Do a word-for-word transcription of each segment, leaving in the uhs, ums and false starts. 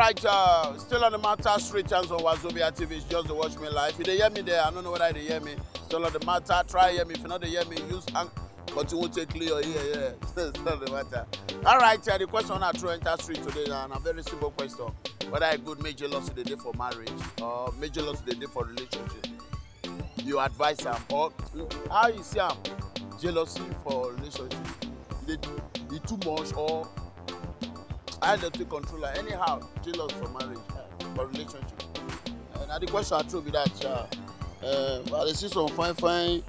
Right, uh, still on the matter, Street Chance on Wazobia T V. It's just to watch me live. If you dey hear me there, I don't know whether you dey hear me. Still on the matter, try hear me. If you not dey hear me, use and continue to clear your ear. Yeah, still, still on the matter. All right, uh, the question I throw enter street today, and a very simple question: whether a good make jealousy dey dey for marriage or make jealousy dey dey for relationship. You advise am, or how you see am? Jealousy for relationship, e dey e too much, or how dem take control am? Anyhow, jealous for marriage, for relationship. Uh, na the question I throw be that. Uh, uh, I dey see some fine fine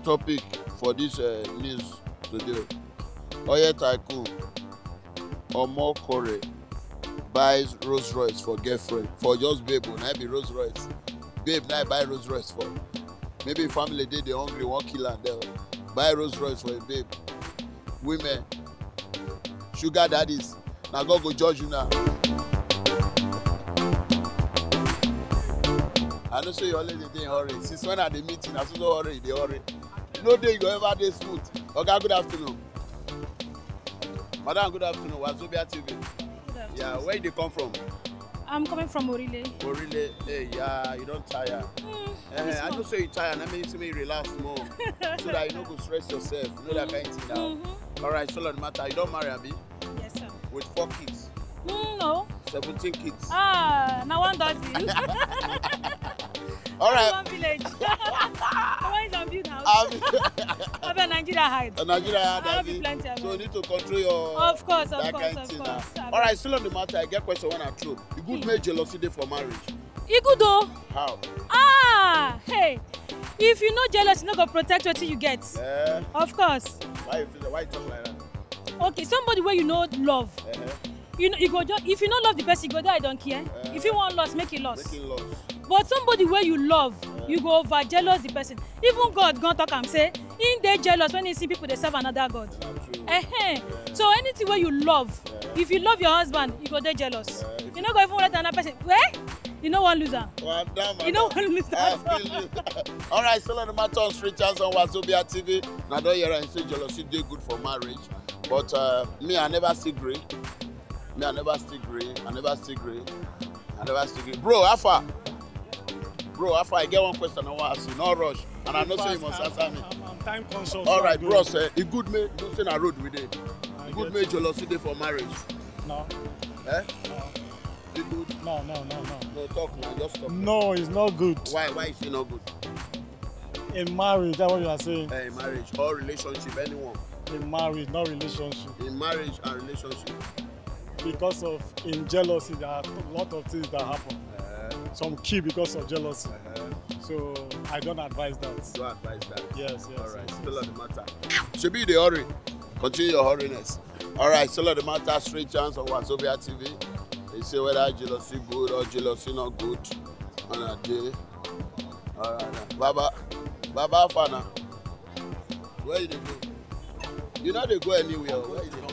topic for this uh, news today. Oil tycoon Omokore buys Rolls Royce for girlfriend, for just babe o, na be Rolls Royce. Babe na buy Rolls Royce for. Maybe family dey dey hungry, wan kill am, dem buy Rolls Royce for a babe. Women, sugar daddies, na God go judge una. I know say you always dey dey in hurry. Since when I dey meet you, na so so hurry you dey hurry. No day you go ever dey smooth. Oga, good afternoon. Madam, good afternoon. Wazobia T V. Good afternoon. Yeah, where you dey come from? I'm coming from Orile. Orile, hey, yeah, you don tire. Mm, Eh, it's I know not. Say you tire, na me say make you relax more, so that you no go stress yourself. You know that kind thing now. Mm-hmm. All right, so on the matter, you don marry, abi? Yes, sir. With four kids, Mm, no. Seventeen kids. Ah, na one dozen. All right. One village. One is on build house. Um, Abeg, Nigeria hide. Nigeria hide, I have abi? Plenty of So you money. Need to control your Of course, of that course, kind of thing course. Now. All right, still on the matter, I get question when I throw. You good Hmm. Make jealousy dey for marriage? E good o. How? Ah, hey. If you no jealous, you no go protect wetin you get. Eh? Of course. Why you feel why you talk like that? Okay, somebody wey you no love. Uh-huh. You know, you go just, if you no love the person, you go die, I don't care. Uh-huh. If you want loss, make it loss. Make it loss. But somebody where you love, uh-huh. You go over jealous the person. Even God gonna talk and say, he dey jealous when he see people they serve another God. That's true. Uh-huh. Yeah. So anything where you love, yeah. If you love your husband, you go dey jealous. Yeah, if you no go even let another person. Where? You no wan lose am. Well, damn, you no wan lose am. All right, so on the matter on Street Chance on Wazobia T V. Now, don't hear and say jealousy dey good for marriage. But uh, me, I never see green. Me, I never see green. I never see green. I never see green. Bro, how far? Bro, how far? I get one question I want to ask you. No rush. And I know say you must answer me. I'm, I'm time conscious. All right, bro, sir. E good me, you say na road we dey. E good me jealousy dey for marriage. No. Eh? No. E good? No, no, no, no. No, talk now, just talk. No, it's not good. Why? Why is it not good? In marriage, that's what you are saying. Eh, in marriage, or relationship, anyone. In marriage, not relationship. In marriage and relationship. Because of in jealousy, there are a lot of things that happen. Eh. Some kill because of jealousy. Eh. So I don't advise that. Don't advise that. Yes, yes. All right, yes, still yes. On the matter. Shebi you dey hurry. Continue your hurriness. All right, still on the matter, Street Chance on Wazobia T V. They say whether jealousy good or jealousy not good. On a day. All right, now. Baba, Baba Fana. Where you dey go? You no dey go anywhere. Where you dey go?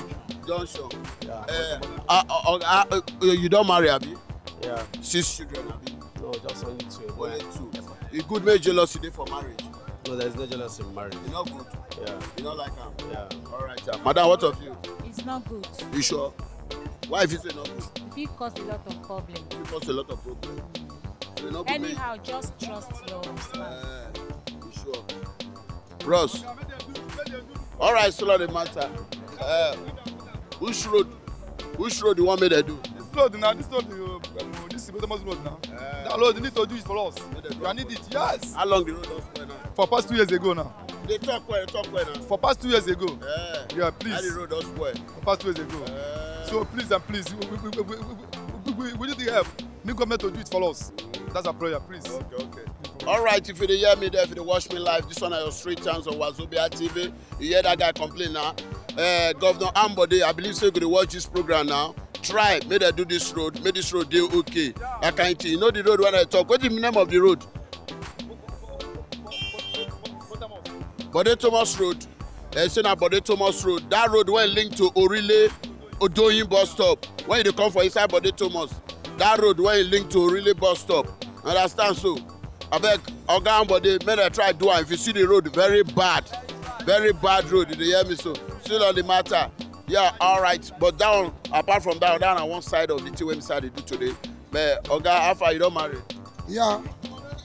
Junction. Yeah. Uh, uh, uh, uh, uh, you don marry, abi? Yeah. Six children, abi? No, just only two. Only two. E good make jealousy dey for marriage? No, there's no jealousy in marriage. E no good? Yeah. You no like am? Yeah. All right, sir. Madam, what of you? It's not good. You sure? Why if you say no good? It fit cause a lot of problem. It fit cause a lot of problem. So e no good make Anyhow, just trust your spouse. Eh, you sure? Bros. All right, so the matter. Uh, which road? Which road you want me to do? This road now, this road, you, um, this is Thomas Road now. Uh, That road, you need to do it for us. Make dem do You am need for it, yes. How long the road don spoil now? For past two years ago now. They talk well, talk well now. For past two years ago. Uh, Yeah, please. How the road don spoil? For past two years ago. Uh, So please and please, we, we, we, we, we, we, we, we need the help. Need government to do it for us. That's our prayer, please. Okay, okay. All right, if you dey hear me there, if you dey watch me live, this one na your Street Chance on Wazobia T V. You hear that guy complain now? Uh, Governor Ambode, I believe say you go dey watch this program now. Try make dem do this road, make this road dey okay. That kind thing. You know the road when I talk. What is the name of the road? Bode Thomas Road. They say na Bode Thomas Road. That road when link to Orile Odoyin bus stop. When you dey come for inside Bode Thomas, that road when link to Orile bus stop. Understand so? Abeg, Oga Ambode, make dem try do am. If you see the road, very bad, very bad road. You dey hear me so? Still on the matter. Yeah, all right. But that one, apart from that, that one, na one side of the thing wey me say I dey do today. But Oga, how far you don marry? Yeah.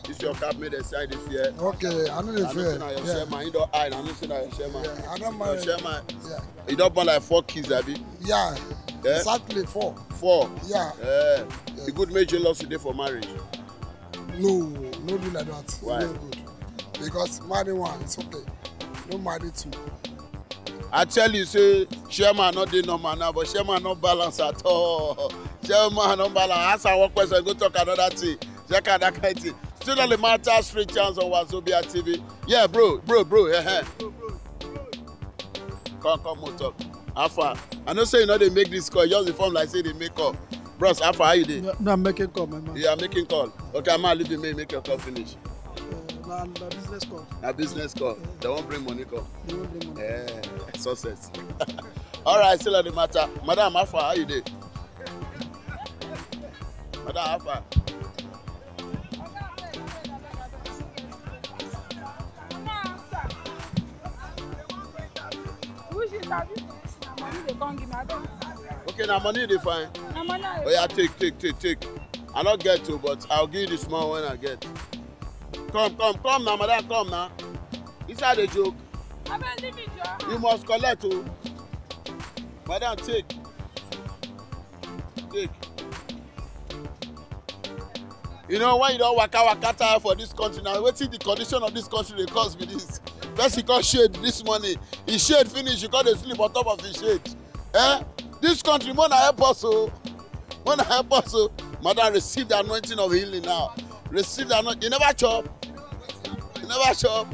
This your cap made a sign this year. Okay, I know the I know say fear. na your Yeah. Chairman. You don eye. I know say na your Chairman. Yeah, I don Your marry. Chairman. Yeah. You don born like four kids, abi? Yeah. Eh? Exactly four. Four. Yeah. Eh. E good make jealousy dey for marriage. No, no be like that. Why? No good. Because marry one, it's okay. No marry two. I tell you say Chairman no dey normal now, but Chairman no balance at all. Chairman no balance. As I work person go talk another thing. Check out that kind thing. Still on the matter, street chance on Wazobia T V. Yeah, bro, bro, bro. Eh, eh. Come, come, more talk. How far? I know say you no dey make this call. Just dey form like say you dey make call. Bros, how far? How you dey? No, no, I'm making call, my man. You are making call. Okay, I'm leaving. Make make your call finish. Uh, na, na business call. Na business call. They wan bring money come. They won't bring money. Eh, success. All right, still on the matter. Madam, how far? How you dey? Madam, how far? Which is that this na money they come give me. I don't. Okay, na money you dey find. Na money I Oh yeah, take, take, take, take. I no get to, but I'll give you the small one I get. Come, come, come now, madam, come now. Inside the joke, I beg leave me, Joe. You must collect o. Madam, take. Take. You know, when you don waka waka tire for this country now, wetin the condition of this country dey cause be this? Person come shade this morning, he shade finish, you come dey sleep on top of his shade. Eh? This country, more na help us o. More na help us o. Madam, receive the anointing of healing now. Receive the anointing. You never chop. You never chop.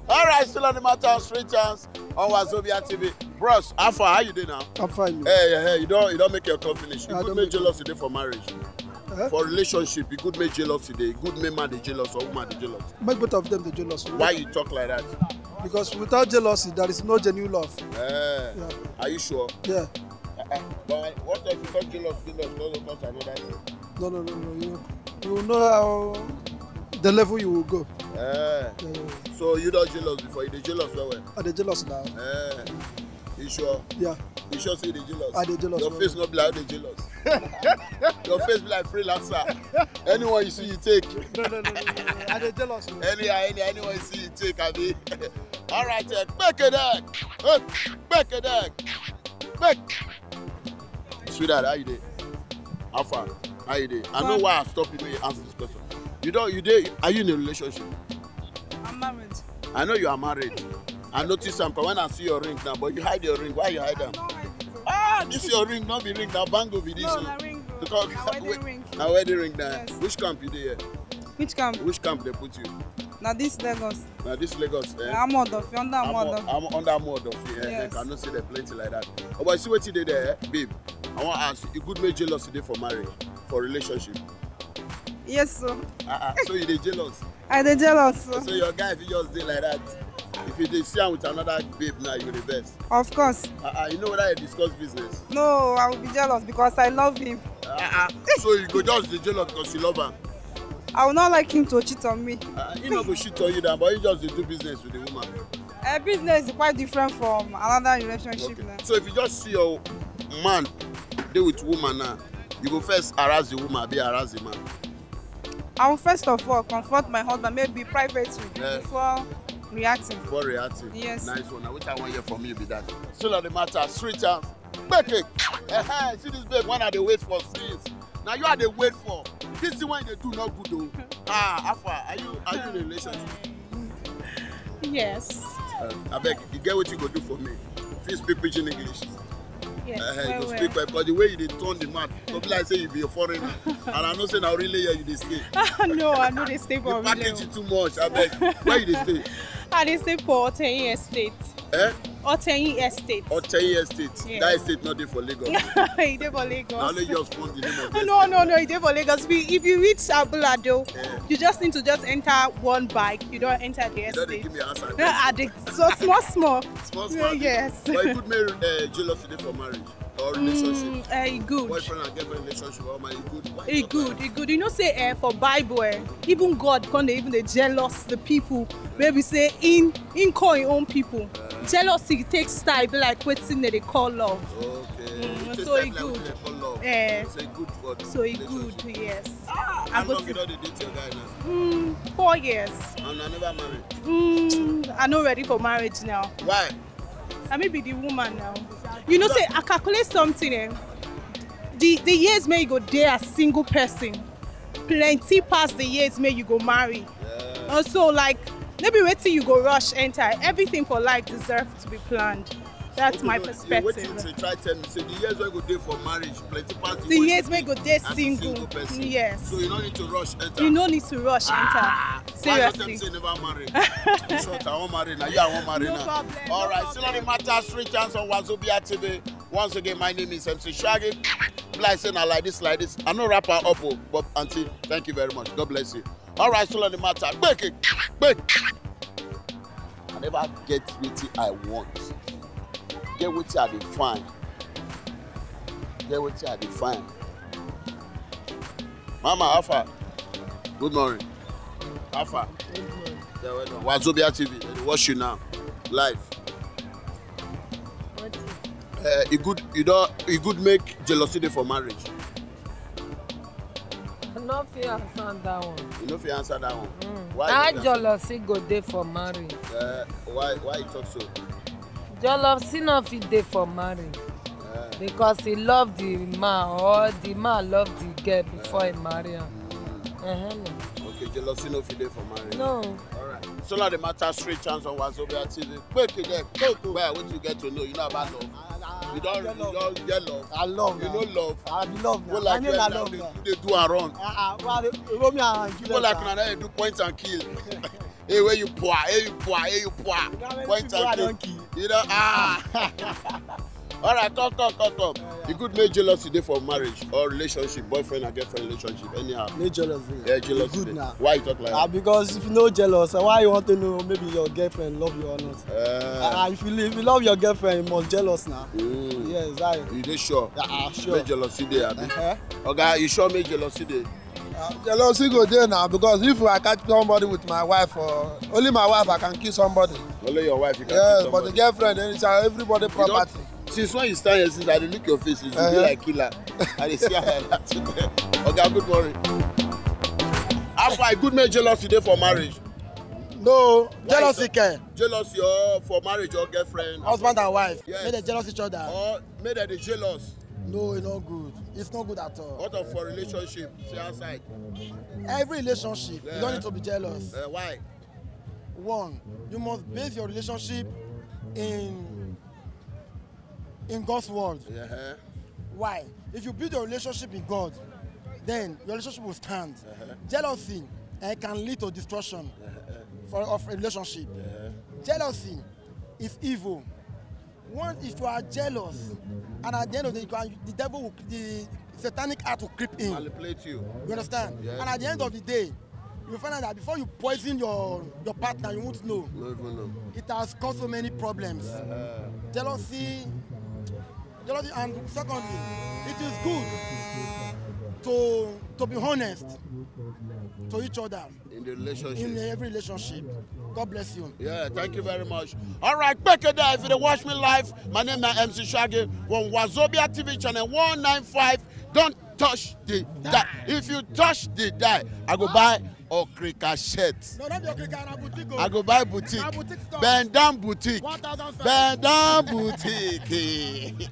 All right, still on the matter, street chance on Wazobia T V. Bros, how far? How you dey now? I'm fine. Hey, hey, hey, you don you don make your call finish. You I good don make make jealousy dey for marriage. Eh? For relationship, you good make jealousy dey. Good make man dey jealous or woman dey jealous. Make both of them the jealous. Why you talk like that? Because without jealousy, there is no genuine love. Eh, Yeah. Are you sure? Yeah. Uh-uh. But what if you come jealous, jealous, come cause another thing? No, no, no, no. You, you know how the level you will go. Eh. Yeah, yeah, yeah. So you don jealous before? You dey jealous well well. I dey jealous now. Eh. You sure? Yeah. You sure say you dey jealous? I dey jealous Your well face well. No be like how you dey jealous. Your face be like freelancer. Anyone you see, you take. No, no, no, no, no, no. I dey jealous. No. Anyhow, anyhow, anyone you see, you take, abi. All right, eh, make it there. Eh, make it there. Make. Sweetheart, how you dey? How far? How you dey? I know Fine. Why I stop you when you ask this question. You don't, you dey, are you in a relationship? I'm married. I know you are married. I notice am when I see your ring now, but you hide your ring. Why you hide am? No, I didn't. Ah, this your ring, not be ring, na bangle be this. No, O. na ring. Because Na wedding ring. Na wedding ring now. Yes. Which camp you dey here? Which camp? Which camp they put you? Na this Lagos. Na this Lagos. Eh? Na Amodofi, under I'm Amodofi. I'm under Amodofi. Eh? Yes. I know say they plenty like that. Oh, but see what you did there, eh? Babe. I want to ask you, good make jealousy dey for marriage, for relationship. Yes, sir. Uh-uh. So you dey jealous. I dey jealous, sir. So your guy, if you just dey like that, if you dey see am with another babe now, you reverse. Of course. Uh-uh. You know whether you discuss business. No, I will be jealous because I love him. Uh-uh. So you go just dey jealous because you love am. I would not like him to cheat on me. Uh, he no go shit on you down, but he just dey do business with the woman. A business is quite different from another relationship. Okay. Now. So if you just see your man dey with woman now, you go first harass the woman, be harass the man. I will first of all confront my husband, maybe privately, Yes. before reacting. Before reacting. Yes. Nice one. Now, which I want hear from you be that. Still on the matter, street chance. Make it. Eh, see this babe, one I dey wait for since. Now you are dey wait for. This thing wey you dey do not good though. Ah, Alpha, are you are you in a relationship? Yes. Uh, I beg, you get what you go do for me. Please speak pidgin English. Yes. Uh, you well, go well. speak well because the way you dey turn the man, go be like say you be a foreigner. And I know say na really here you dey stay. No, I know they stay for You package village. It too much. I beg. Where you dey stay? I dey stay for Oteyin Estate. Eh? Oteyin Estate. Oteyi Estate. Yes. That estate not dey for Lagos. E dey for Lagos. Na only just form the name of the No, estate. No, no, e dey for Lagos. We- If you reach Abulado, Eh. you just need to just enter one bike. You don't enter the You don't dey estate. give me answer. No, I dey so small, small. Small, small. Yes. But you put me uh, jealousy dey for marriage. Or relationship? Mm, eh, e good. Boyfriend and girlfriend relationship, or man, e good? Why E you talk good, e good. You know say eh, for Bible, eh, even God come dey even dey jealous the people wey be say im im call im own people. Jealousy take style be like wetin dem dey call love. Like that? Okay. Mm, It takes so e time like good. Wetin dem call love. Eh. So e good for the So e relationship. Good, yes. How long you don dey date your guy now? Mm, four years. And I never married. Mm, I no ready for marriage now. Why? Na me be the woman now. You know say I calculate something eh. The the years may you go dey as single person. Plenty pass the years may you go marry. And so like maybe wetin you go rush enter. Everything for life deserve to be planned. That's my No, no, perspective. Wetin you dey try tell me say the years wey go dey for marriage plenty pass The years may go dey as a single. single person. Yes. So you no need to rush enter. You no need to rush enter. Ah, why you tell me Seriously. Say you never marry? In short, I wan marry now. You I wan marry No now. Problem, All no right, still on the problem. Matter, Street Chance on Wazobia T V. Once again, my name is M C Shaggy. Like say na like this, like this. I no wrap am up, oh, but auntie, thank you very much. God bless you. All right, still on the Matter. Gbeke, gbeke. I never get wetin I want. Get wetin I dey find. Get wetin I dey find. Mama, how far? Good morning. How far? Good morning. Yeah, well done. Wazobia T V, dem dey watch you now. Live. Wetin? Uh, e good, you don, e good make jealousy dey for marriage. I no fit answer that one. You no fit answer that one. Mm. Why you How no fit answer? Jealousy go dey for marriage? Uh, why, why you talk so? Jealousy no fit dey for marriage Uh, because he love the man or the man love the girl before he marry am. Uh-huh. okay, jealousy no fit dey for marriage. No. All right. So now the Matter, Street Chance on Wazobia T V. Quick again. Well, wetin you get to know? You know about love. You don, you don get love. I love You now. Know love. I be love People now. I like know you na now, love they now. do dey do am wrong. Ah, ah, well, Romeo and Juliet. People like Ah. una now dey do point and kill. Hey, where you pour? Hey, you pour? Hey, you pour? Now when Point people are and donkey. Kill. You know, ah. All right, come, come, come, come. E good make jealousy dey for marriage or relationship, boyfriend and girlfriend relationship, anyhow. No jealousy. Yeah, jealousy. Good Dey. Now. Why you talk like Ah, that? Because if you no jealous, why you want to know maybe your girlfriend love you or not? Uh, Ah, if you live, if you love your girlfriend, you must jealous now. mm. Yes, that. You dey sure? Ah, ah, sure. Make jealousy dey, abi? Uh-huh. Oga, you sure make jealousy dey? Uh, jealousy go there now because if I catch somebody with my wife, or only my wife, I can kill somebody. Only your wife you can Yes, kill but the somebody. Girlfriend, then it's uh, everybody You don't- property. Since when you stand here, since I dey look your face, you be Uh-huh. Like killer. I dey see am like that. Oga, good morning. How far e good make jealousy dey for marriage? No, Why jealousy you- can. Jealousy or for marriage or girlfriend? Husband and wife, Yes. Make they jealous each other. Or make dem dey jealous? No, it's not good. It's not good at all. What of for relationship? Say outside. Every relationship, Yeah. You don't need to be jealous. Uh, why? One, you must base your relationship in in God's word. Uh-huh. Why? If you build your relationship in God, then your relationship will stand. Jealousy, eh, can lead to destruction for of a relationship. Jealousy is evil. Once if you are jealous, and at the end of the day, you can, the devil, will, the satanic heart will creep in. Manipulate you. You understand? Yes. And at the end of the day, you find out that before you poison your your partner, you won't know. No even know. It has caused so many problems. Jealousy, jealousy, and secondly, it is good to to be honest to each other In the relationship. In every relationship. God bless you. Yeah, thank you very much. All right, back it there. If you dey watch me live, my name na M C Shaggy from Wazobia T V channel one nine five. Don't touch the die. If you touch the die, I go buy okrika shirt. No, not be okrika, na boutique. I go buy boutique. Na boutique store. Bend down boutique. One thousand five. Bend down boutique.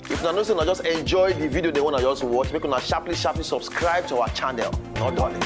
If una know say una just enjoy the video, the one I just watch, make una sharply sharply subscribe to our channel. No dulling.